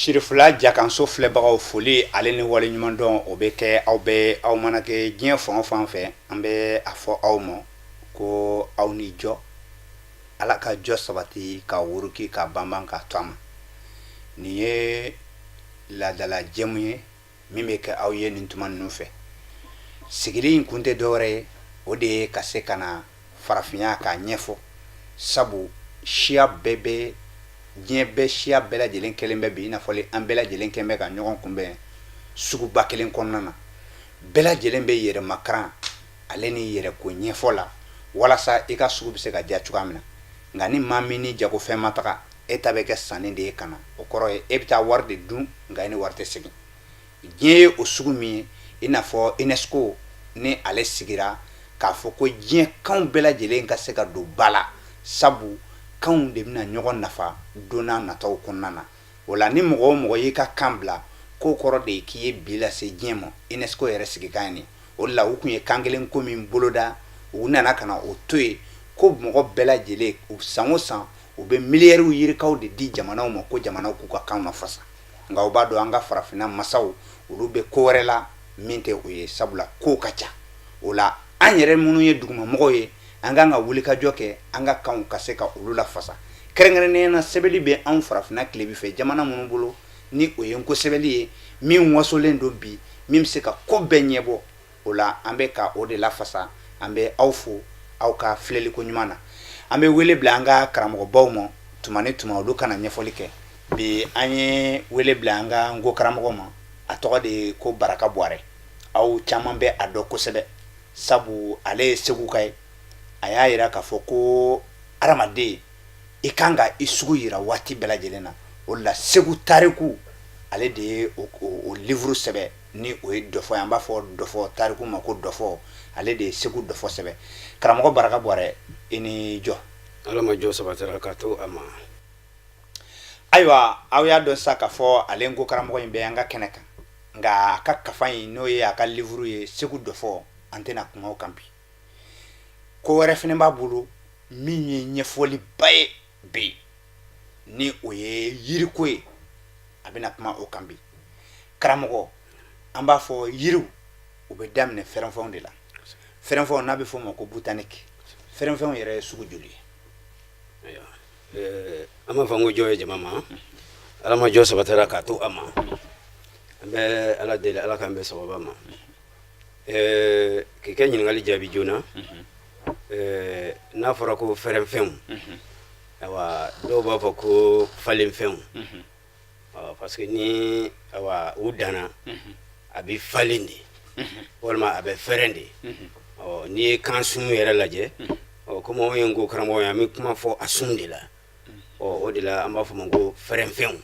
Sirifila jakanso filɛbagaw, foli ale ni waleɲumandɔn, o bɛ kɛ aw bɛɛ. Aw mana kɛ diɲɛ fan o fan fɛ, an bɛ a fɔ aw ma ko aw ni jɔ. Ala ka jɔ sabati ka wuruki ka banban ka to a ma. Nin ye laadala jɛmu ye min bɛ kɛ aw ye nin tuma ninnu fɛ. Sigili in kun tɛ dɔwɛrɛ ye, o de ye ka se ka na farafinya k'a ɲɛfɔ, sabu siya bɛɛ bɛ diɲɛ bɛɛ, siya bɛɛ lajɛlen kɛlen bɛ bi i n'a fɔ an bɛɛ lajɛlen kɛlen bɛ ka ɲɔgɔn kunbɛn suguba kelen kɔnɔna na. Bɛɛ lajɛlen bɛ yɛrɛmakaran ale ni yɛrɛko ɲɛfɔ la walasa i ka sugu bɛ se ka diya cogoya min na. Nka ni maa min ni jagofɛn ma taga, e ta bɛ kɛ sanni de ye ka na. O kɔrɔ ye e bɛ taa wari de dun, nka e ni wari tɛ segin. Diɲɛ ye o sugu min ye, i n'a fɔ UNESCO ni ale sigira k'a fɔ ko diɲɛ kanw bɛɛ lajɛlen ka se ka don ba la, sabu kanw de bɛna ɲɔgɔn nafa don n'a nataw kɔnɔna na. O la, ni mɔgɔ o mɔgɔ y'i ka kan bila, k'o kɔrɔ de ye k'i ye bi lase diɲɛ ma. UNESCO yɛrɛ sigikan ye nin. O de la u tun ye kan kelen ko min boloda, u nana ka na o to yen ko mɔgɔ bɛɛ lajɛlen, san o san, u bɛ miliyariw yirikaw de di jamanaw ma ko jamanaw k'u ka kanw nafasa. Nka u b'a dɔn an ka farafinna masaw, olu bɛ ko wɛrɛ la min tɛ o ye, sabula kow ka ca. O la, an yɛrɛ minnu ye dugumamɔgɔw ye, an kan ka wulikajɔ kɛ an ka kanw ka se ka olu lafasa. Kɛrɛnkɛrɛnnenya na, sɛbɛnni bɛ anw farafinna tilebin fɛ jamana minnu bolo, ni o ye nko sɛbɛnni ye min wasolen don bi, min bɛ se ka ko bɛɛ ɲɛbɔ. O la, an bɛ ka o de lafasa. An bɛ aw fo aw ka filɛliko ɲuman na. An bɛ wele bila an ka karamɔgɔbaw ma tuma ni tuma, olu ka na ɲɛfɔli kɛ. Bi, an ye wele bila an ka nko karamɔgɔ ma, a tɔgɔ de ye ko Baraka Buwarɛ. Aw caman bɛ a dɔn kosɛbɛ, sabu ale ye Seguka ye. A y'a jira k'a fɔ ko hadamaden, i kan ka i sugu jira waati bɛɛ lajɛlen na. O la, Segu tariku, ale de ye o livre sɛbɛn, ni o ye dɔfɔ ye. An b'a fɔ dɔfɔ tariku ma ko dɔfɔ. Ale de ye Segu dɔfɔ sɛbɛn. Karamɔgɔ Baraka Buwarɛ, i ni jɔ. Ala ma jɔ sabatira ka to a ma. Ayiwa, aw y'a dɔn sa k'a fɔ ale nko karamɔgɔ in bɛ an ka kɛnɛ kan, nka a ka kafa in, n'o ye a ka livre ye, Segu dɔfɔ, an tɛna kuma o kan bi. Ko wɛrɛ fana b'a bolo min ye ɲɛfɔliba ye bi, ni o ye yiriko ye. A bɛna kuma o kan bi. Karamɔgɔ, an b'a fɔ yiriw, u bɛ daminɛ fɛrɛnfɛnw de la. Fɛrɛnfɛnw n'a bɛ fɔ o ma ko botanique, fɛrɛnfɛnw yɛrɛ ye sugu joli ye? An b'a fɔ ko jɔ ye jama ma. Ala ma jɔ sabatira k'a to a ma. An bɛ Ala deli, Ala k'an bɛn sababa ma. K'i ka ɲininkali jaabi joona, n'a fɔra ko fɛrɛnfɛnw, ayiwa, dɔw b'a fɔ ko falenfɛnw, parce que ni ayiwa u danna, a bɛ falen de walima a bɛ fɛrɛn de. Ɔ, n'i ye kan sun yɛrɛ lajɛ, ɔ, komi anw ye nko karamɔgɔ ye, an bɛ kuma fɔ a sun de la. Ɔ, o de la an b'a fɔ ma ko fɛrɛnfɛnw.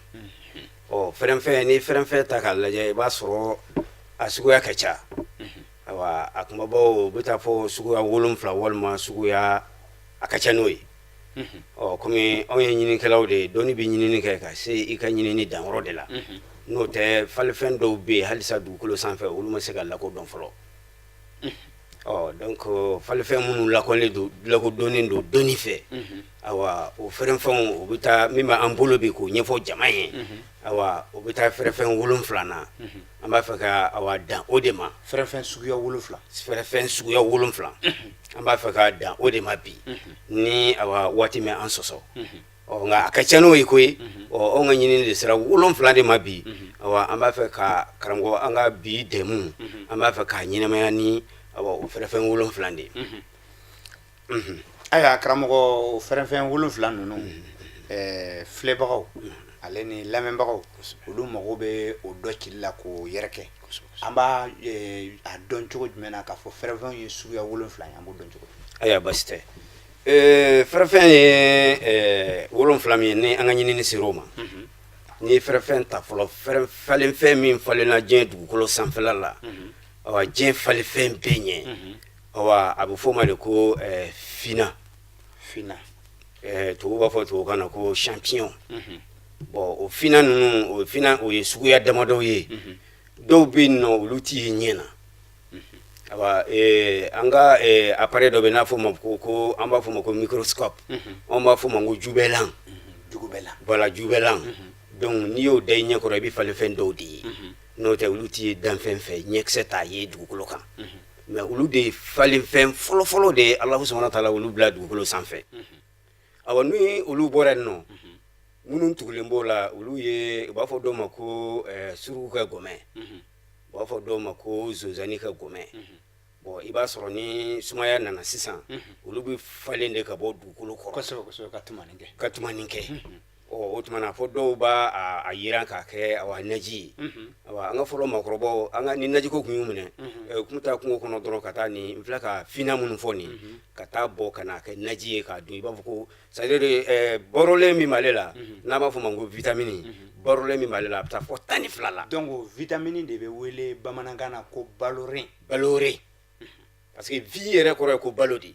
Ɔ, fɛrɛnfɛn, ni fɛrɛnfɛn ta k'a lajɛ, i b'a sɔrɔ a suguya ka ca. Ayiwa, a kunbabaw u bɛ taa fɔ suguya 7 walima suguya a ka ca n'o ye. Ɔ, komi anw ye ɲininikɛlaw de ye, dɔnni bɛ ɲinini kɛ ka se i ka ɲinini danyɔrɔ de la. N'o tɛ, falifɛn dɔw bɛ yen halisa dugukolo sanfɛ, olu ma se ka lakodɔn fɔlɔ. Ɔ, donc falifɛn minnu lakɔlen don, lakodɔnnen don dɔnni fɛ, ayiwa, o fɛrɛnfɛnw, o bɛ taa min b'an bolo bi k'o ɲɛfɔ jama ye, ayiwa, o bɛ taa fɛrɛnfɛn 7 na. An b'a fɛ ka awa dan o de ma. Fɛrɛnfɛn suguya 7. Fɛrɛnfɛn suguya 7, an b'a fɛ ka dan o de ma bi, ni awa waati min an sɔsɔ. Ɔ, nka a ka ca n'o ye koyi. Ɔ, anw ka ɲinini de sera 7 de ma bi. Awa, an b'a fɛ ka karamɔgɔ, an ka bi dɛmɛ, an b'a fɛ k'a ɲɛnamaya ni awa o fɛrɛnfɛn 7 de ye. Ayiwa karamɔgɔ, fɛrɛnfɛn 7 ninnu, filɛbagaw ale ni lamɛnbagaw, olu mago bɛ o dɔ cili la k'o yɛrɛ kɛ. An b'a a dɔn cogo jumɛn na k'a fɔ fɛrɛnfɛnw ye suguya 7 ye? An b'o dɔn cogo? Ayiwa, basi tɛ. Fɛrɛnfɛn ye 7 min ye, ni an ka ɲinini sera o ma, n'i ye fɛrɛnfɛn ta fɔlɔ, falenfɛn min falenna diɲɛ dugukolo sanfɛla la, awa, diɲɛ falenfɛn bɛɛ ɲɛ, awa, a bɛ f'o ma de ko fina. Fina. Tubabu b'a fɔ tubabukan na ko champignon. Bon, o fina ninnu, o fina, o ye suguya damadɔw ye. Dɔw bɛ yen nɔ, olu t'i ye ɲɛ na. Awa, an ka appareil dɔ bɛ, n'a fɔ ma ko an b'a fɔ ma ko microscope, anw b'a fɔ ma ko jubɛlan. Jubɛlan. Voilà, jubɛlan. Donc n'i y'o da i ɲɛ kɔrɔ, i bɛ falenfɛn dɔw de ye. N'o tɛ, olu tɛ ye danfɛn fɛ, ɲɛkisɛ t'a ye dugukolo kan. Mais olu de ye falenfɛn fɔlɔfɔlɔ de ye Alahu subahana taala olu bila dugukolo sanfɛ. Awa, ni olu bɔra yen nɔ, minnu tugulen b'o la, olu ye, u b'a fɔ dɔw ma ko suruku ka gɔmɛ, u b'a fɔ dɔw ma ko zonzani ka gɔmɛ. Bon, i b'a sɔrɔ ni sumaya nana sisan, olu bɛ falen de ka bɔ dugukolo kɔrɔ. Kosɛbɛ kosɛbɛ, ka tumani kɛ. Ka tumani kɛ. Ɔ, o tuma na, fɔ dɔw b'a a yiran k'a kɛ, awa, naji ye. Awa, an ka fɔlɔ maakɔrɔbaw, an ka ni najiko tun y'u minɛ, u tun bɛ taa kungo kɔnɔ dɔrɔn ka taa nin n filɛ ka fina minnu fɔ nin, ka taa bɔ ka n'a kɛ naji ye k'a dun. I b'a fɔ ko, c'est à dire, barolen min b'ale la, n'an b'a fɔ o ma ko vitamine, barolen min b'ale la, a bɛ taa fɔ 12 la. Donc o vitamine de bɛ wele bamanankan na ko baloren. Baloren, parce que vi yɛrɛ kɔrɔ ye ko balo de.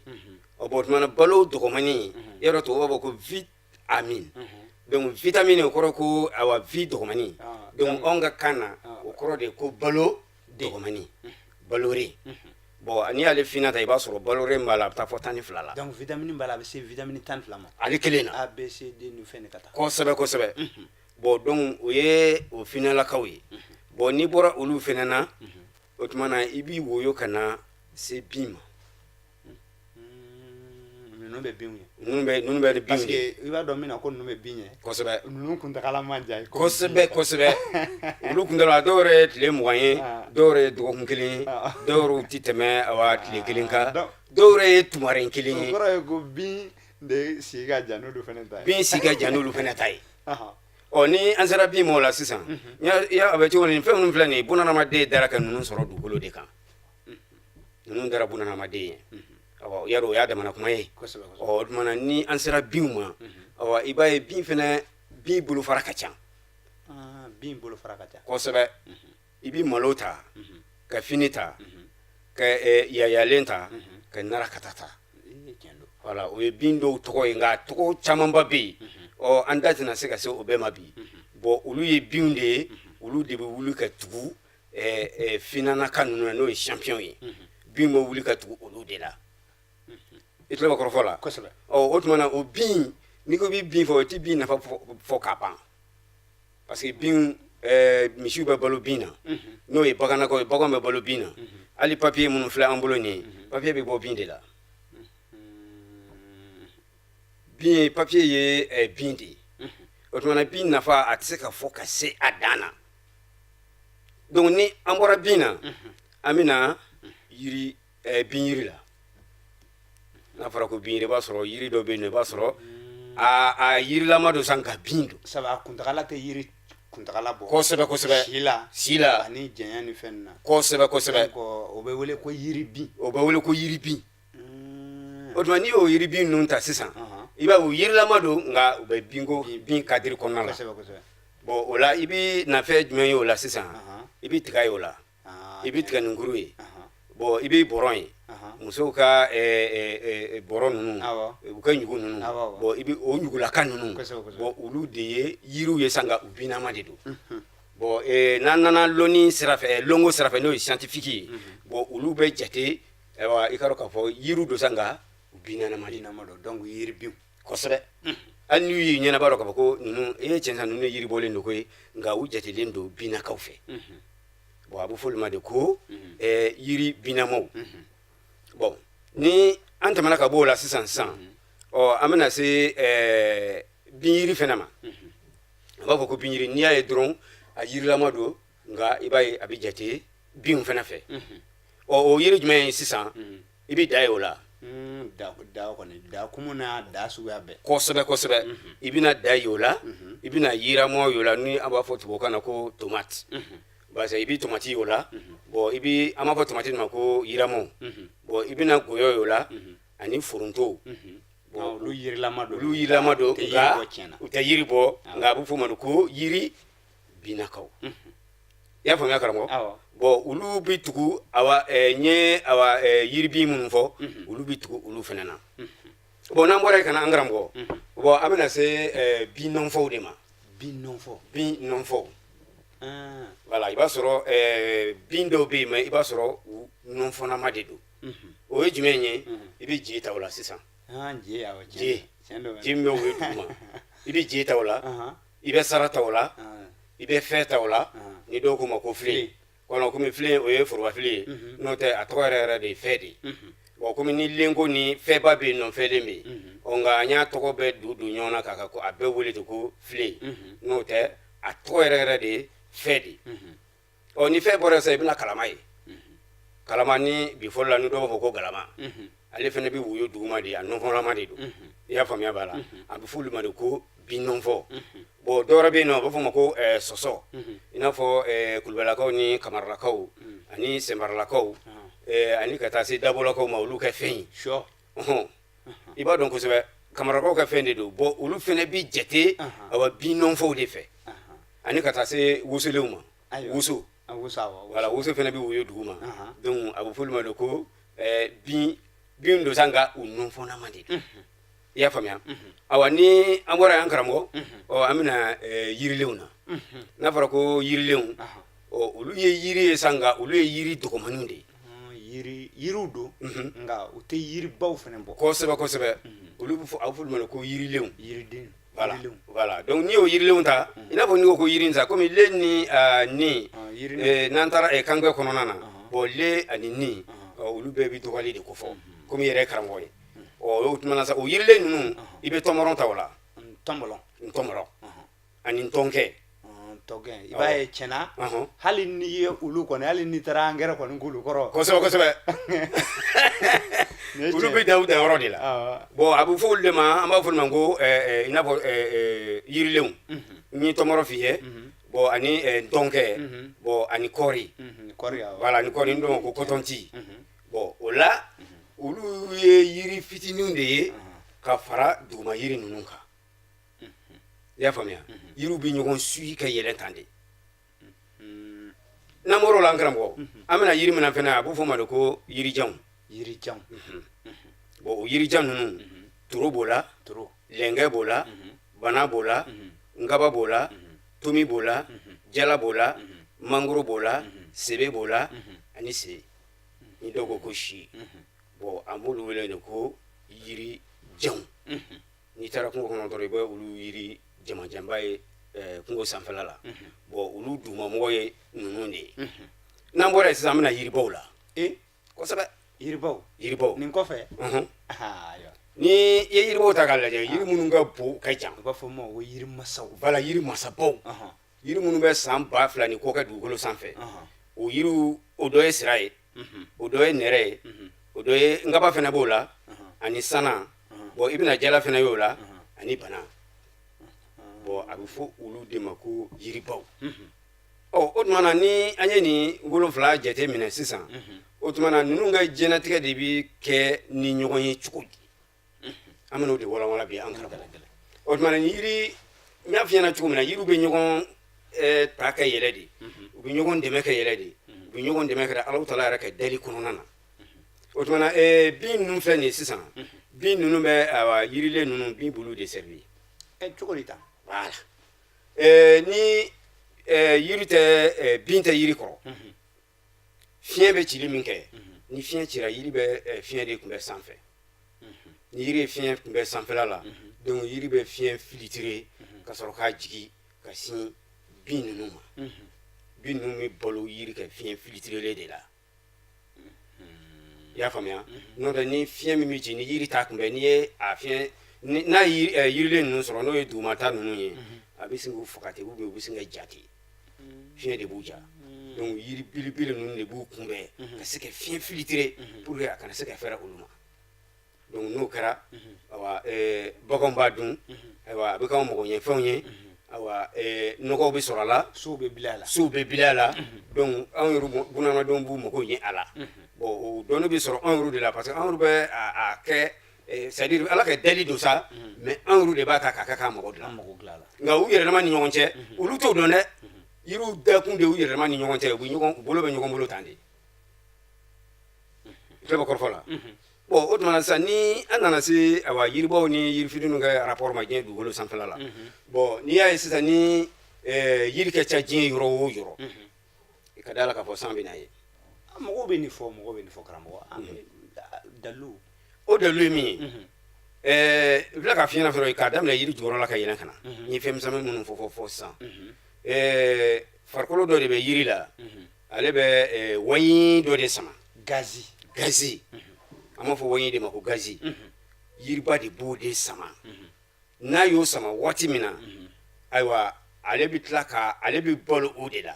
Ɔ bon, o tuma na, balo dɔgɔmani yɔrɔ, tubabu b'a fɔ ko vitamine. Donc vitamine, o kɔrɔ ko, awa, vi dɔgɔmani. Donc anw ka kan na, o kɔrɔ de ko balo dɔgɔmani, baloren. Bon, n'i y'ale fina ta, i b'a sɔrɔ baloren b'a la, a bɛ taa fɔ 12 la. Donc vitamine b'a la, a bɛ se vitamine 12 ma. Ale kelen na. A, B, C, D ni fɛn de ka taa. Kosɛbɛ kosɛbɛ. Bon, donc o ye o finalakaw ye. Bon, n'i bɔra olu fɛnɛ na, o tuma na, i b'i woyo ka na se bin ma. Ninnu bɛ binw ye. Ninnu bɛ binw. Parce que i b'a dɔn min na ko ninnu bɛ bin ye. Kosɛbɛ. Ninnu kuntagala man jan. Kosɛbɛ kosɛbɛ. Olu kuntagala, dɔw yɛrɛ ye tile 20 ye, dɔw yɛrɛ ye dɔgɔkun kelen ye, dɔw yɛrɛ ti tɛmɛ, awa, tile kelen kan, dɔw yɛrɛ ye tumaren kelen ye. O kɔrɔ ye ko bin de si ka jan n'olu fana ta ye. Bin si ka jan n'olu fana ta ye. Ɔ, ni an sera bin ma o la sisan, a bɛ cogo min, fɛn minnu filɛ nin ye, bunahadamaden dara ka ninnu sɔrɔ dugukolo de kan. Ninnu dara bunahadamaden ye. Awɔ, yarɔ, o y'a damana kuma ye. Ɔ, o tuma na, ni an sera binw ma, awa, i b'a ye bin fɛnɛ, bin bolofara ka ca. Bin bolofara ka ca. Kosɛbɛ. I bɛ malo ta, ka fini ta, ka yayalen ta, ka narakata ta. Voilà, o ye bin dɔw tɔgɔ ye, nka tɔgɔ camanba bɛ yen. Ɔ, an da tɛna se ka se o bɛɛ ma bi. Bon, olu ye binw de ye, olu de bɛ wuli ka tugu finanaka ninnu na, n'o ye champignon ye. Bin bɛ wuli ka tugu olu de la. I tulo bɛ kɔrɔfɔ la? Kosɛbɛ. Ɔ, o tuma na, o bin, n'i ko i bɛ bin fɔ, i tɛ bin nafa fɔ k'a ban, parce que bin, misiw bɛ balo bin na, n'o ye bagannakaw ye, baganw bɛ balo bin na. Hali papier minnu filɛ an bolo nin ye, papier bɛ bɔ bin de la. Bin ye, papier ye bin de ye. O tuma na, bin nafa, a tɛ se ka fɔ ka se a dan na. Donc ni an bɔra bin na, an bɛna yiri, bin yiri la. N'a fɔra ko bin yiri, i b'a sɔrɔ yiri dɔ bɛ yen nɔ, i b'a sɔrɔ a yirilama don sa, nka bin don. Sabu a kuntagala tɛ yiri kuntagala bɔ. Kosɛbɛ kosɛbɛ. Si la. Si la. Ani janya ni fɛn na. Kosɛbɛ kosɛbɛ. Donc o bɛ wele ko yiri bin. O bɛ wele ko yiri bin. O tuma, n'i y'o yiri bin ninnu ta sisan, i b'a ye o yirilama don, nka u bɛ binko bin cadre kɔnɔna la. Kosɛbɛ kosɛbɛ. Bon, o la, i bɛ na fɛn jumɛn ye o la sisan? I bɛ tiga ye o la, i bɛ tiga ninkuru ye. Bon, i bɛ bɔrɔ ye, musow ka bɔrɔ ninnu, u ka ɲugu ninnu. Bon, i bɛ o ɲugulaka ninnu. Bon, olu de ye yiriw ye sa, nka u binnama de don. Bon, n'an nana lɔnni sira fɛ, lɔnko sira fɛ, n'o ye scientifique ye, bon, olu bɛ jate, ayiwa, i ka dɔn k'a fɔ yiriw don sa, nka u binnama de don. Donc yiri bin. Kosɛbɛ. Hali n'u y'i ɲɛnaba dɔn k'a fɔ ko ninnu e ye tiɲɛ sa, ninnu ye yiri bɔlen don koyi, nka u jatelen don binnakaw fɛ. Bon, a bɛ fɔ olu ma de ko yiri binnamaw. Bon, ni an tɛmɛna ka bɔ o la sisan sisan, ɔ, an bɛna se bin yiri fɛnɛ ma. An b'a fɔ ko bin yiri, n'i y'a ye dɔrɔn, a yirilama don, nka i b'a ye a bɛ jate binw fɛnɛ fɛ. Ɔ, o yiri jumɛn ye sisan? I bɛ da ye o la. Da, da kɔni, da kumu n'a da suguya bɛɛ. Kosɛbɛ kosɛbɛ. I bɛna da ye o la, i bɛna yiramɔ ye o la, ni an b'a fɔ tubabukan na ko tomate, parce que i bɛ tomati ye o la. Bon, i bɛ, an b'a fɔ tomati ma ko yiramɔ. Bon, i bɛna gɔyɔ ye o la, ani foronto. Bon, olu yirilama don. Olu yirilama don, nka u tɛ yiri bɔ, nka a bɛ f'o ma ko yiri binnakaw. I y'a faamuya, karamɔgɔ? Bon, olu bɛ tugu, awa, n ye, awa, yiribin minnu fɔ, olu bɛ tugu olu fana na. Bon, n'an bɔra yen ka na, an karamɔgɔ, bon, an bɛna se bin nɔnfɔw de ma. Bin nɔnfɔ. Bin nɔnfɔw, voilà. I b'a sɔrɔ bin dɔw bɛ yen, mais i b'a sɔrɔ u nɔnfɔnama de don. O ye jumɛn ye? I bɛ je ta o la sisan. Je, je, je min bɛ woyo duguma, i bɛ je ta o la. I bɛ sara ta o la, i bɛ fɛ ta o la, ni dɔw k'o ma ko filen kɔnɔ. Komi filen, o ye forobafili ye, n'o tɛ a tɔgɔ yɛrɛ yɛrɛ de ye fɛ de ye. Bon, komi ni lenko ni fɛba bɛ yen nɔ, fɛlen bɛ yen. Ɔ, nka an y'a tɔgɔ bɛɛ don don ɲɔgɔn na k'a ka ko a bɛɛ wele ten ko filen, n'o tɛ a tɔgɔ yɛrɛ yɛrɛ de ye fɛ de ye. Ɔ, ni fɛ bɔra sisan, i bɛna kalama ye. Kalama ni bi fɔlɔ la, ni dɔw b'a fɔ ko galama, ale fana bɛ woyo duguma de, a nɔnfɔlama de don. I y'a faamuya b'a la, a bɛ fɔ olu ma de ko bin nɔnfɔ. Bon, dɔwɛrɛ bɛ yen nɔ, a bɛ fɔ o ma ko sɔsɔ, i n'a fɔ kulubalakaw ni kamaralakaw ani sɛnbaralakaw ani ka taa se dabolakaw ma, olu ka fɛn ye. Sɔ. Ɔhɔn, i b'a dɔn kosɛbɛ, kamarakaw ka fɛn de don. Bon, olu fana bɛ jate awa bin nɔnfɔw de fɛ, ani ka taa se wosolenw ma. Woso, voilà, woso fana bɛ woyo dugu ma. Donc a bɛ fɔ olu ma de ko bin bin don sa, nka u nɔnfɔlama de don. I y'a faamuya? Awa, ni an bɔra yan, karamɔgɔ, ɔ, an bɛna yirilenw na. N'a fɔra ko yirilenw, ɔ, olu ye yiri ye sa, nka olu ye yiri dɔgɔmaninw de ye. Yiri yiriw don, nka u tɛ yiribaw fana bɔ. Kosɛbɛ kosɛbɛ. Olu bɛ fɔ, a bɛ fɔ olu ma ko yirilenw. Yiriden. Voilà, voilà. Donc n'i y'o yirilenw ta, i n'a fɔ n'i ko ko yiri sa, komi le ni ni n'an taara kangbɛ kɔnɔna na, bon, le ani ni, olu bɛɛ bɛ dɔgɔyali de kofɔ, komi i yɛrɛ ye karamɔgɔ ye. Ɔ, o tuma na sa, o yirilen ninnu, i bɛ tɔmɔrɔn ta o la. Tɔnbɔlɔn. Ntɔmɔrɔn ani ntɔnkɛ. Ntɔnkɛ, i b'a ye tiɲɛna, hali n'i ye olu kɔni, hali n'i taara angɛrɛ kɔni k'olu kɔrɔ. Kosɛbɛ kosɛbɛ, olu bɛ dan u danyɔrɔ de la. Bon, a bɛ fɔ olu de ma, an b'a fɔ olu ma ko i n'a fɔ yirilenw, n ye tɔmɔrɔ f'i ye, bon, ani ntɔnkɛ, bon, ani kɔɔri. Kɔɔri. Voilà, ani kɔɔri, n dɔn ko coton-tige. Bon, o la, olu ye yiri fitininw de ye ka fara duguma yiri ninnu kan. I y'a faamuya? Yiriw bɛ ɲɔgɔn suit ka yɛlɛn tan de. N'an bɔr'o la, an karamɔgɔ, an bɛna yiri min na fɛnɛ, a b'o fɔ ma de ko yirijanw. Yirijanw. Bon, o yirijan ninnu, toro b'o la, lɛnkɛ b'o la, bana b'o la, nkaba b'o la, tomi b'o la, jala b'o la, mangoro b'o la, sebe b'o la, ani se ni dɔw ko ko si. Bon, an b'olu wele de ko yirijanw. N'i taara kungo kɔnɔ dɔrɔn, i bɛ olu yiri jamajanba ye kungo sanfɛla la. Bon, olu dugumamɔgɔ ye ninnu de ye. N'an bɔra yen sisan, an bɛna yiribaw la. Kosɛbɛ. Yiribaw. Yiribaw. Nin kɔfɛ. Ni i ye yiribaw ta k'a lajɛ, yiri minnu ka bon, ka jan. U b'a fɔ ma ko yiri masaw. Voilà, yiri masabaw, yiri minnu bɛ san 2000 ni kɔ kɛ dugukolo sanfɛ. O yiriw, o dɔ ye sira ye, o dɔ ye nɛrɛ ye, o dɔ ye nkaba fana b'o la, ani sana. Bon, i bɛna jala fana y'o la, ani bana. Bon, a bɛ fɔ olu de ma ko yiribaw. Ɔ, o tuma na, ni an ye nin 7 jate minɛ sisan, o tuma na ninnu ka diɲɛnatigɛ de bɛ kɛ ni ɲɔgɔn ye cogo di? An bɛn'o de walawala bi, an karamɔgɔ. O tuma na, ni yiri, n y'a f'i ɲɛna cogo min na, yiriw bɛ ɲɔgɔn ta ka yɛlɛ de, u bɛ ɲɔgɔn dɛmɛ ka yɛlɛ de, u bɛ ɲɔgɔn dɛmɛ kɛ Alahu taala yɛrɛ ka dali kɔnɔna na. O tuma na, bin ninnu filɛ nin ye sisan, bin ninnu bɛ, awa, yirilen ninnu, bin b'olu de servi. Cogo di tan? Voilà, ni yiri tɛ, bin tɛ yiri kɔrɔ, fiɲɛ bɛ cili min kɛ, ni fiɲɛ cira, yiri bɛ fiɲɛ de kunbɛn sanfɛ. Ni yiri ye fiɲɛ kunbɛn sanfɛla la, donc yiri bɛ fiɲɛ filtrer ka sɔrɔ k'a jigin ka sin bin ninnu ma. Bin ninnu bɛ balo yiri kɛ fiɲɛ filtrelen de la. I y'a faamuya? N'o tɛ, ni fiɲɛ min bɛ ci, ni yiri t'a kunbɛn, n'i ye a fiɲɛ, n'a ye yirilen ninnu sɔrɔ, n'o ye dugumata ninnu ye, a bɛ sin k'u faga ten, ou bien u bɛ sin ka ja ten, fiɲɛ de b'u ja. Donc yiri belebele ninnu de b'u kunbɛn ka se ka fiɲɛ filtrer pour que a kana se ka fɛrɛ olu ma. Donc n'o kɛra, awa, baganw b'a dun, ayiwa, a bɛ k'anw magoɲɛfɛnw ye, ayiwa, nɔgɔw bɛ sɔrɔ a la. Sow bɛ bili a la. Sow bɛ bili a la. Donc anw yɛrɛ bunahadamadenw b'u mago ɲɛ a la. Bon, o dɔnni bɛ sɔrɔ anw yɛrɛ de la, parce que anw yɛrɛ bɛ a kɛ, c'est à dire Ala ka dali don sa, mais anw yɛrɛ de b'a ta k'a kɛ k'an mago dilan. An mago dilan a la. Nka u yɛrɛ dama ni ɲɔgɔn cɛ, olu t'o dɔn dɛ. Yiriw dakun de y'u yɛrɛ dama ni ɲɔgɔn cɛ, u bɛ ɲɔgɔn, u bolo bɛ ɲɔgɔn bolo tan de. I tulo bɛ kɔrɔfɔ la? Bon, o tuma na sisan, ni an nana se, awa, yiribaw ni yirifitininw ka rapport ma diɲɛ dugukolo sanfɛla la. Bon, n'i y'a ye sisan, ni yiri ka ca diɲɛ yɔrɔ o yɔrɔ, i ka da la k'a fɔ san bɛ na ye. Mɔgɔw bɛ nin fɔ, mɔgɔw bɛ nin fɔ, karamɔgɔ, an bɛ dalilu. O dalilu ye min ye, N filɛ ka fiɲɛ fɛ k'a daminɛ yiri jukɔrɔ la ka yɛlɛn ka na, n ye fɛn misɛnnin minnu fɔ sisan, farikolo dɔ de bɛ yiri la, ale bɛ wayi dɔ de sama. Gazi. Gazi, an b'a fɔ wayi de ma ko gazi. Yiriba de b'o de sama. N'a y'o sama waati min na, ayiwa, ale bɛ tila ka ale bɛ balo o de la.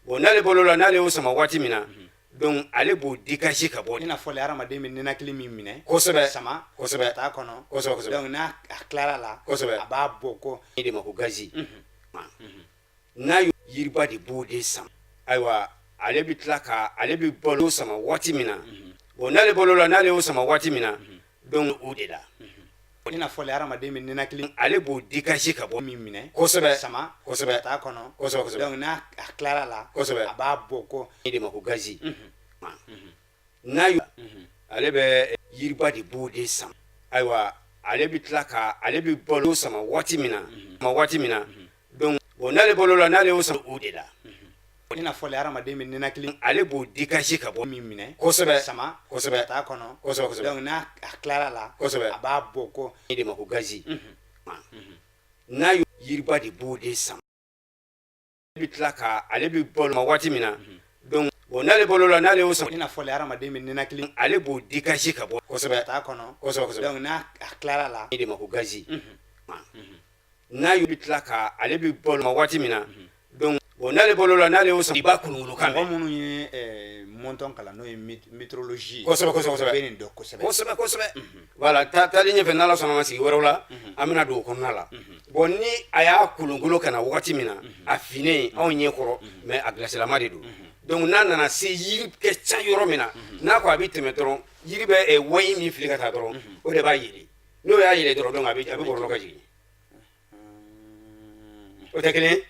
Bon, n'ale balo la, n'ale y'o sama waati min na, donc ale b'o dégager ka bɔ. I n'a fɔ hadamaden bɛ ninakili min minɛ. Sama. Ka taa kɔnɔ. Kosɛbɛ, kosɛbɛ. Donc n'a tilara la, a b'a bɔ ko de ma ko gazi. N'a ye yiriba de b'o de sama, ayiwa, ale bɛ tila ka ale bɛ balo sama waati min na. Bon, n'ale balo la, n'ale y'o sama waati min na, donc o de la. I n'a fɔ hadamaden bɛ ninakili ale b'o dégager ka bɔ min minɛ. Sama. Ka taa kɔnɔ. Kosɛbɛ, kosɛbɛ. Donc n'a tilara la, a b'a bɔ ko de ma ko gazi. N'a ye ale bɛ yiriba de b'o de sama, ayiwa, ale bɛ tila ka ale bɛ balo sama waati min na, ma waati min na, donc bon, n'ale balo la, n'ale y'o sama o de la. I n'a fɔ hadamaden bɛ ninakili ale b'o dégager ka bɔ min minɛ. Sama. Ka taa kɔnɔ. Kosɛbɛ, kosɛbɛ. Donc n'a tilara la, a b'a bɔ ko de ma ko gazi. N'a ye yiriba de b'o de sama, bɛ tila ka ale bɛ balo ma waati min na, donc bon, n'ale balo la, n'ale y'o sama I n'a fɔ hadamaden bɛ ninakili ale b'o dégager ka bɔ. Ka taa kɔnɔ. Kosɛbɛ, kosɛbɛ. Donc n'a tilara la, de ma ko gazi. N'a ye bɛ tila ka ale bɛ balo ma waati min na, donc bon, n'ale balo la, n'ale y'o sama, i b'a kolonkolon kan. Mɔgɔ minnu ye mɔntɔn kalan, n'o ye météorologie ye, kosɛbɛ, kosɛbɛ, kosɛbɛ. U bɛ nin dɔn kosɛbɛ. Kosɛbɛ, kosɛbɛ. Voilà, taalen ɲɛfɛ, n'Ala sɔnna ma, sigi wɛrɛw la, an bɛna don o kɔnɔna la. Bon, ni a y'a kolonkolon ka na waati min na, a finnen anw ɲɛ kɔrɔ, mais a gilasilama de don. Donc n'a nana se yiri kɛ ca yɔrɔ min na, n'a ko a bɛ tɛmɛ dɔrɔn, yiri bɛ wayi min fili ka taa dɔrɔn, o de b'a yeli. N'o y'a yɛlɛ dɔrɔn, donc a bɛ bɔrɔlɔ ka jigin. O tɛ kelen ye.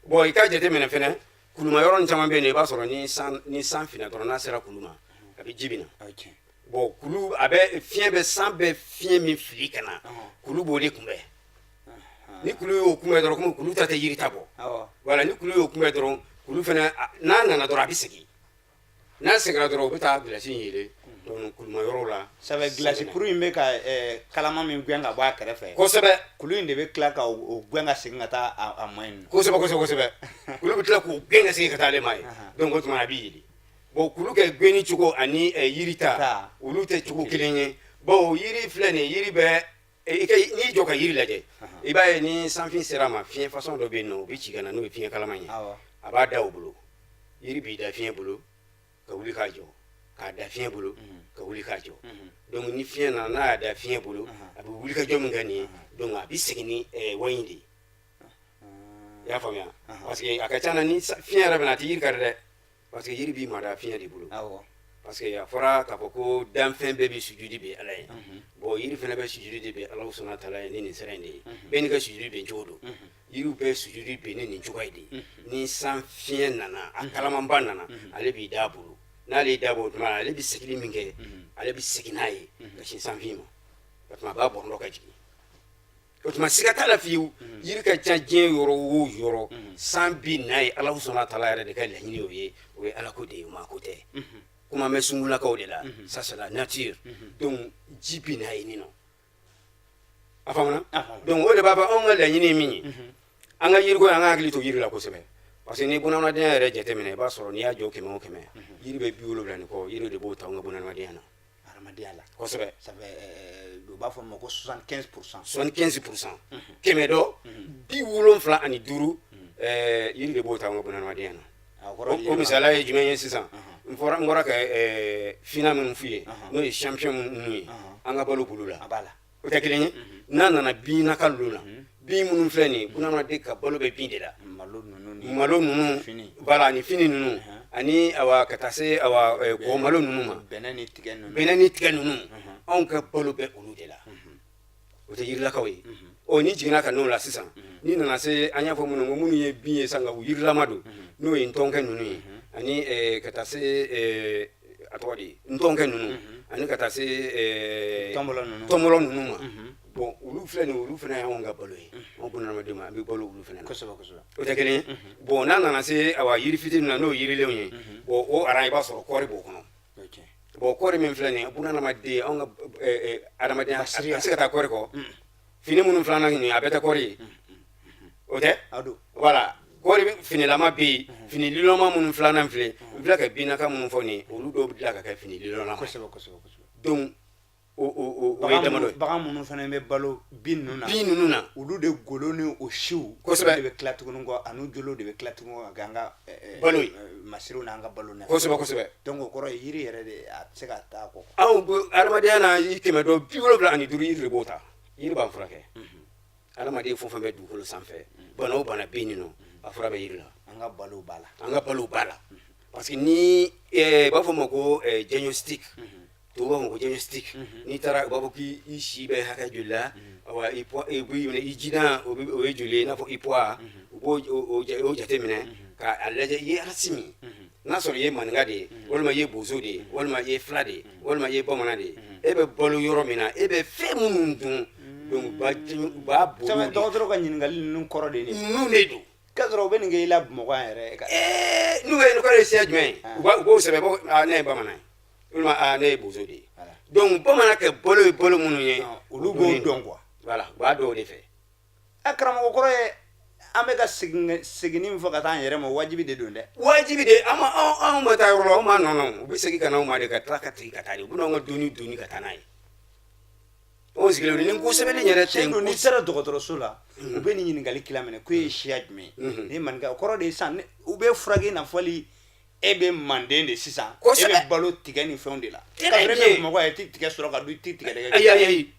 Bon, i ka jate minɛ fɛnɛ, kuluma yɔrɔ nin caman bɛ yen, i b'a sɔrɔ ni san finna dɔrɔn, n'a sera kulu ma, a bɛ ji bɛ na. Bon, kulu a bɛ fiɲɛ bɛ san bɛ fiɲɛ min fili ka na, kulu b'o de kunbɛn. Ni kulu y'o kunbɛn dɔrɔn, komi kulu ta tɛ yiri ta bɔ, voilà, ni kulu y'o kunbɛn dɔrɔn, kulu fɛnɛ n'a nana dɔrɔn, a bɛ segin. N'a seginna dɔrɔn, u bɛ taa gilasi in yɛlɛ, donc kuluma yɔrɔw la. Ça fait gilasi kuru in bɛ ka kalama min gɛn ka bɔ a kɛrɛfɛ. Kulu in de bɛ tila ka o gɛn ka segin ka taa a ma yen. Kosɛbɛ, kosɛbɛ, kosɛbɛ. Kulu bɛ tila k'o gɛn ka segin ka taa ale ma ye. Donc o tuma a bɛ yɛlɛ. Bon, kulu kɛ gɛnni cogo ani yiri ta, olu tɛ cogo kelen ye. Bon, yiri filɛ nin ye, yiri bɛ i ka n'i jɔ ka yiri lajɛ, i b'a ye ni sanfin sera a ma, fiɲɛ façon dɔ bɛ yen nɔ, o bɛ ci ka na, n'o ye fiɲɛ kalama ye. A b'a da o bolo, yiri b'i da fiɲɛ bolo ka wuli k'a jɔ, k'a da fiɲɛ bolo ka wuli k'a jɔ. Donc ni fiɲɛ nana, n'a y'a da fiɲɛ bolo, a bɛ wuli ka jɔ min kɛ nin ye, donc a bɛ segin ni wayi de ye. I y'a faamuya? Parce que a ka ca na, ni fiɲɛ yɛrɛ bɛ na, a tɛ yiri kari dɛ, parce que yiri b'i mada fiɲɛ de bolo. Parce que a fɔra k'a fɔ ko danfɛn bɛɛ bɛ sujudi bɛ Ala ye. Bon, yiri fana bɛ sujudi de bɛ Ala sɔnna taala ye ni nin sira in de ye. Bɛɛ n'i ka sujudi bɛn cogo don. Yiriw bɛ sujudi bɛn ni nin cogoya de ye. Ni san fiɲɛ nana, a kalamanba nana, ale b'i da bolo. N'ale y'i da bolo, o tuma ale bɛ seginni min kɛ, ale bɛ segin n'a ye ka sin sanfin ma. O tuma a b'a bɔrɔntɔ ka jigin. O tuma siga t'a la fiyewu, yiri ka ca diɲɛ yɔrɔ o yɔrɔ, san bi na ye. Ala sɔnna taala yɛrɛ de ka laɲini o ye, o ye Ala ko de ye, maa ko tɛ. Kuma bɛ sungulakaw de la, ça c'est la nature. Donc ji bi na yen nɔ, a faamuna? Donc o de b'a fɔ anw ka laɲini ye min ye, an ka yiriko, an ka hakili to yiri la kosɛbɛ. Parce que ni bunahadamadenya yɛrɛ jateminɛ, i b'a sɔrɔ n'i y'a jɔ kɛmɛ o kɛmɛ, yiri bɛ 70 ni kɔ, yiri de b'o ta anw ka bunahadamadenya na. Hadamadenya la. Kosɛbɛ. Ça fait u b'a fɔ ma ko 75%. 75%, kɛmɛ dɔ 75, yiri de b'o ta anw ka bunahadamadenya na. O misaliya ye jumɛn ye sisan? N fɔra, n bɔra ka fina minnu f'u ye, n'o ye champion minnu ye, an ka balo bolo la. A b'a la. O tɛ kelen ye. N'a nana bin naka ninnu na, bin minnu filɛ nin ye, bunahadamaden ka balo bɛ bin de la. Malo ninnu ni malo ninnu fini. Voilà, ani fini ninnu, ani awa ka taa se awa kɔ malo ninnu ma. Bɛnɛ ni tigɛ ninnu. Bɛnɛ ni tigɛ ninnu, anw ka balo bɛ olu de la. O tɛ yirilakaw ye. Ɔ, n'i jiginna ka n'o la sisan, n'i nana se an y'a fɔ minnu ko minnu ye bin ye sisan nka u yirilama don, n'o ye ntɔnkɛ ninnu ye, ani ka taa se a tɔgɔ di, ntɔnkɛ ninnu, ani ka taa se tɔnbɔlɔ ninnu. Tɔnbɔlɔ ninnu ma. Bon, olu filɛ nin ye, olu fana y'anw ka balo ye. Anw bunahadamadenw ma, an bɛ balo olu fana na. Kosɛbɛ, kosɛbɛ. O tɛ kelen ye. Bon, n'a nana se awa yiri fitinin na, n'o ye yirilenw ye, bon, o aran, i b'a sɔrɔ kɔɔri b'o kɔnɔ. Bon, kɔɔri min filɛ nin ye, bunahadamaden, anw ka adamadenya a tɛ se ka taa kɔɔri kɔ. Fini minnu filanan nin, a bɛɛ tɛ kɔɔri ye, o tɛ? Voilà, kɔɔri finilama bɛ yen, fini lilɔma minnu filanan filɛ, n filɛ ka binaka minnu fɔ nin, olu dɔw bɛ tila ka kɛ fini lilɔma. Donc o ye damadɔ ye. Bagan minnu fana bɛ balo bin ninnu na, bin ninnu na, olu de golo ni o siw de bɛ tila tuguni kɔ, ani jolo de bɛ tila tuguni ka kɛ an ka balo ye, masiriw n'an ka balo. Kosɛbɛ kosɛbɛ. Donc o kɔrɔ ye yiri yɛrɛ de, a tɛ se ka taa kɔ. Anw adamadenya na, i kɛmɛ dɔ 75, yiri de b'o ta. Yiri b'an furakɛ. Adamaden fɛn o fɛn bɛ dugukolo sanfɛ, bana o bana bɛ yen nɔ, a fura bɛ yiri la. An ka balo b'a la. An ka balo b'a la, parce que ni u b'a fɔ o ma ko diagnostic, tubabu b'a fɔ ko diagnostic, n'i taara u b'a fɔ k'i si bɛ hakɛ joli la, awa i poids, i b'i minɛ, i jidan o ye joli ye, i n'a fɔ i poids, u b'o o jate minɛ k'a lajɛ i ye race min, n'a sɔrɔ i ye maninka de ye, walima i ye bozo de ye, walima i ye fila de ye, walima i ye bamanan de ye, e bɛ balo yɔrɔ min na, e bɛ fɛn minnu dun. Donc u b'a boli. Dɔgɔtɔrɔ ka ɲininkali ninnu kɔrɔ de ye ninnu de don. K'a sɔrɔ u bɛ nin kɛ i la Bamakɔ yan yɛrɛ. N'u ye k'ale ye siya jumɛn ye, u b'o sɛbɛn, ne ye bamanan ye, walima aa ne ye bozo de ye. Donc bamanan kɛ balo ye balo minnu ye, olu b'o dɔn quoi. Voilà, u b'a dɔn o de fɛ. A karamɔgɔ kɔrɔ ye, an bɛ ka seginni min fɔ ka taa an yɛrɛ ma, wajibi de don dɛ. Wajibi de. An ma anw ma taa yɔrɔ la, anw ma nɔ, u bɛ segin ka na anw ma de, ka tila ka segin ka taa de, u bɛ n'anw ka doni doni ka taa n'a ye. O sigilen don ni ko sɛbɛnni yɛrɛ tɛ. Don n'i sera dɔgɔtɔrɔso la, u bɛ nin ɲininkali kila minɛ ko e ye siya jumɛn ye, ni maninka, o kɔrɔ de ye sisan u bɛ furakɛ i n'a fɔli e bɛ manden de sisan, e bɛ balo tigɛ ni fɛnw de la. Ka sɔrɔ e bɛ Bamakɔ yan, i tɛ tigɛ sɔrɔ ka dun, i tɛ tigɛ dɛgɛ. Ayi ayi ayi,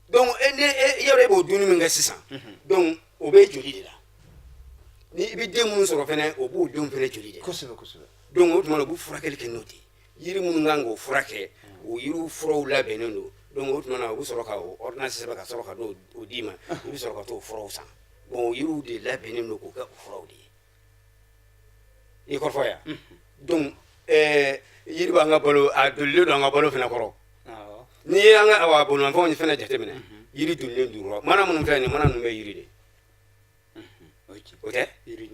donc e ne e yɛrɛ b'o dumuni min kɛ sisan, donc o bɛ joli de la. Ni i bɛ den minnu sɔrɔ fɛnɛ, o b'o denw fɛnɛ joli de la. Kosɛbɛ kosɛbɛ. Donc o tuma na, u bɛ furakɛli kɛ n'o de ye. Yiri minnu kan k'o furakɛ, o yiriw furaw labɛnnen don. Donc o tuma na, u bɛ sɔrɔ ka o ordonnance sɛbɛn ka sɔrɔ ka d'o d'i ma, i bɛ sɔrɔ ka t'o furaw san. Bon, o yiriw de labɛnnen don k'o kɛ o furaw de ye. I kɔrɔfɔ yan. Donc yiri b'an ka balo, a dolilen don an ka balo fana kɔrɔ. N'i ye an ka awa bolimafɛnw fana jateminɛ, yiri dolilen don. Mana minnu filɛ nin, mana ninnu bɛ yiri de, o tɛ? Yiri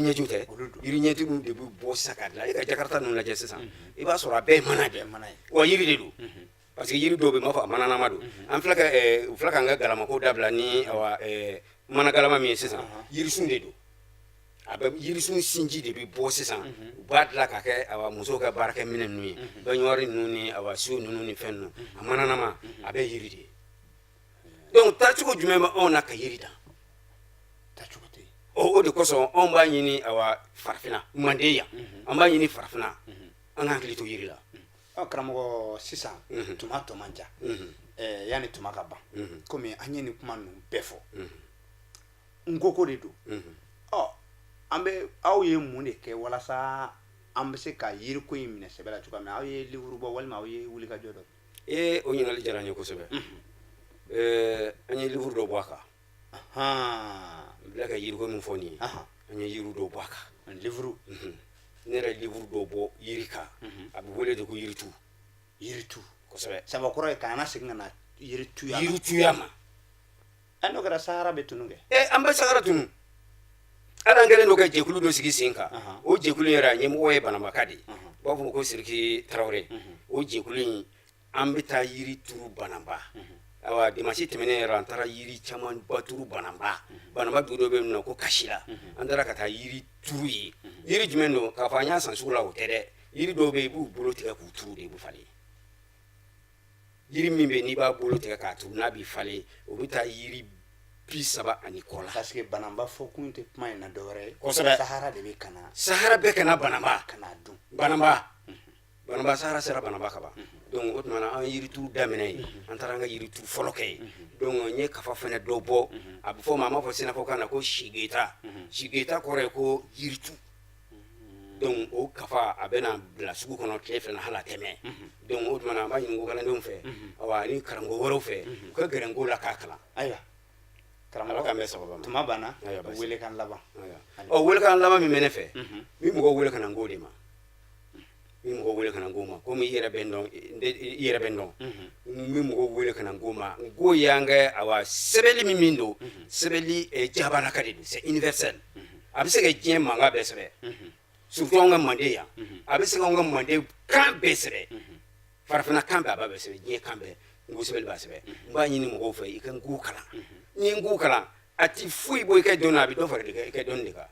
ɲɛjiw tɛ? Yiri ɲɛjiw de bɛ bɔ sisan ka dilan. E ka jakarta ninnu lajɛ sisan, i b'a sɔrɔ a bɛɛ ye mana de ye, wa yiri de don, parce que yiri dɔw bɛ yen, n b'a fɔ a mananama don. An filɛ ka u filɛ k'an ka galamako dabila ni awa mana galama min ye sisan, yirisun de don. A bɛ yirisun sinji de bɛ bɔ sisan, u b'a dilan ka kɛ awa musow ka baarakɛ minɛn ninnu ye, baignoire ninnu ni awa seau ninnu ni fɛn ninnu, a mananama, a bɛɛ yiri de ye. Donc taacogo jumɛn bɛ anw na ka yiri dan? Taacogo tɛ yen. O de kosɔn anw b'a ɲini awa farafinna, manden yan, an b'a ɲini farafinna, an ka hakili to yiri la. Ɔ karamɔgɔ, sisan tuma tɔ man ca, yanni tuma ka ban, komi an ye nin kuma ninnu bɛɛ fɔ, n ko ko de don. Ɔ an bɛ, aw ye mun de kɛ walasa an bɛ se ka yiriko in minɛ sɛbɛ la cogoya min na? Aw ye livre bɔ walima aw ye wulikajɔ dɔ kɛ? Ee, o ɲininkali diyara n ye kosɛbɛ. An ye livre dɔ bɔ a kan. N bila ka yiriko min fɔ nin ye, an ye yiri dɔ bɔ a kan. Livre? Ne yɛrɛ ye livre dɔ bɔ yiri kan, a bɛ wele de ko yiritu. Yiritu. Kosɛbɛ. Saba kɔrɔ ye k'an segin ka na yirituya. Yirituya ma. A n'o kɛra, sahara bɛ tunu kɛ. An bɛ sahara tunu. Hali an kɛlen don ka jɛkulu dɔ sigi sen kan. O jɛkulu yɛrɛ, a ɲɛmɔgɔ ye Bananbaka de ye, u b'a fɔ ko Siriki Tarawele. O jɛkulu in, an bɛ taa yiri turu Bananba. Awa dimanche tɛmɛnen yɛrɛ, an taara yiri camanba turu Bananba. Bananba dugu dɔ bɛ yen nɔ ko Kasila, an taara ka taa yiri turu yen. Yiri jumɛn don? K'a fɔ an y'a san sugu la, o tɛ dɛ. Yiri dɔw bɛ yen, i b'u bolo tigɛ k'u turu de, i b'u falen. Yiri min bɛ n'i b'a bolo tigɛ k'a turu, n'a b'i falen, o bɛ taa yiri 30 ani kɔ la. Parce que Bananba fɔ kun tɛ kuma in na dɔwɛrɛ ye. Kosɛbɛ. Sahara de bɛ ka na. Sahara bɛɛ ka na Bananba. Ka na dun. Bananba. Bananba, sahara sera Bananba ka ban. Donc o tuma na, an ye yirituru daminɛ yen. An taara an ka yirituru fɔlɔ kɛ yen. Donc n ye kafa fana dɔ bɔ. A bɛ fɔ o ma, an b'a fɔ sɛnɛfɔkan na ko sigeta. Sigeta kɔrɔ ye ko yiritu. Donc o kafa, a bɛna bila sugu kɔnɔ tile 2 na, hali a tɛ mɛn. Donc o tuma na, an b'a ɲini kalandenw fɛ, awa ni karamɔgɔ wɛrɛw fɛ, u ka gɛrɛ n ko la k'a kalan. Ayiwa karamɔgɔ, k'an bɛn sababa ma. Tuma banna, welekan laban. Ɔ, welekan laban min bɛ ne fɛ, n bɛ mɔgɔw wele ka na n ko de ma, n bɛ mɔgɔw wele ka na n ko ma, komi i yɛrɛ bɛ n dɔn, i yɛrɛ bɛ n dɔn. N bɛ mɔgɔw wele ka na n ko ma. N ko y'an kɛ awa sɛbɛnni min don, sɛbɛnni jabalaka de don, c'est universel. A bɛ se ka diɲɛ mankan bɛɛ sɛbɛn, surtout anw ka manden yan. A bɛ se k'anw ka manden kan bɛɛ sɛbɛn, farafinna kan bɛɛ, a b'a bɛɛ sɛbɛn, diɲɛ kan bɛɛ. Nko sɛbɛli b'a sɛbɛn. N b'a ɲini mɔgɔw fɛ, i ka nko kalan. N'i ye nko kalan, a ti foyi bɔ i ka dɔnni na, a bɛ dɔ fara i ka dɔnni de kan,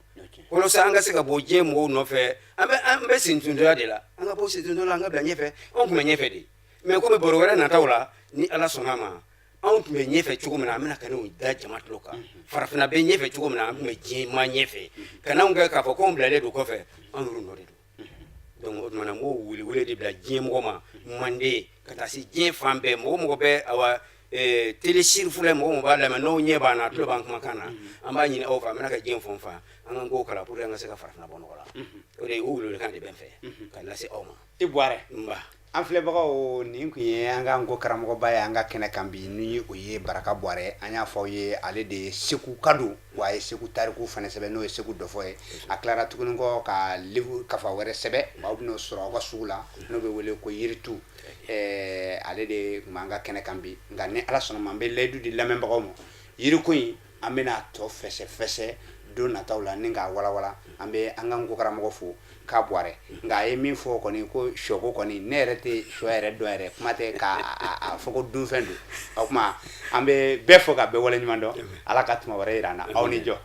walasa an ka se ka bɔ diɲɛ mɔgɔw nɔfɛ. An bɛ sentuntoya de la, an ka bɔ sentuntoya la, an ka bila ɲɛfɛ. Anw tun bɛ ɲɛfɛ de, mais komi baro wɛrɛ nataw la, ni Ala sɔnna a ma, anw tun bɛ ɲɛfɛ cogo min na, an bɛna ka n'o da jama tulo kan. Farafinna bɛ ɲɛfɛ cogo min na, an tun bɛ diɲɛ maa ɲɛfɛ. Ka n'anw kɛ k'a fɔ k'anw bilalen don kɔfɛ, anw yɛrɛ nɔ de don. Donc o tuma na, n b'o welewele de bila diɲɛ mɔgɔ ma, Manden ka taa se diɲɛ fan bɛɛ, mɔgɔ mɔgɔ bɛ awa télé sirifilɛ, mɔgɔ mɔgɔ b'a lamɛn, n'aw ɲɛ b'an na, tulo b'an kumakan na, an b'a ɲini aw fɛ, an bɛna kɛ diɲɛ fan o fan, an k'an ko kalan pour que an ka se ka farafinna bɔ nɔgɔ la. O de ye o welewelekan de bɛ n fɛ ka lase aw ma. I Buwarɛ. Nba. An filɛbagaw, nin tun ye an ka nko karamɔgɔba ye an ka kɛnɛ kan bi, ni o ye Baraka Buwarɛ. An y'a fɔ aw ye, ale de ye Segu ka don, wa a ye Segu tariku fana sɛbɛn, n'o ye Segu dɔfɔ ye. A tilara tuguni kɔ ka livre kafa wɛrɛ sɛbɛn, aw bɛn'o sɔrɔ aw ka sugu la, n'o bɛ wele ko Yiritu. Ale de tun b'an ka kɛnɛ kan bi. Nka ni Ala sɔnna ma, an bɛ layidu di lamɛnbagaw ma, yiriko in, an bɛna tɔ fɛsɛfɛsɛ don nataw la ni k'a walawala. An bɛ an ka nko karamɔgɔ fo k'a Buwarɛ. Nka a ye min fɔ kɔni, ko sɔko kɔni, ne yɛrɛ tɛ sɔ yɛrɛ dɔn yɛrɛ, kuma tɛ k'a fɔ ko dunfɛn don. O tuma, an bɛ bɛɛ fo ka bɛɛ waleɲuman dɔn. Ala ka tuma wɛrɛ yira an na. Aw ni jɔ.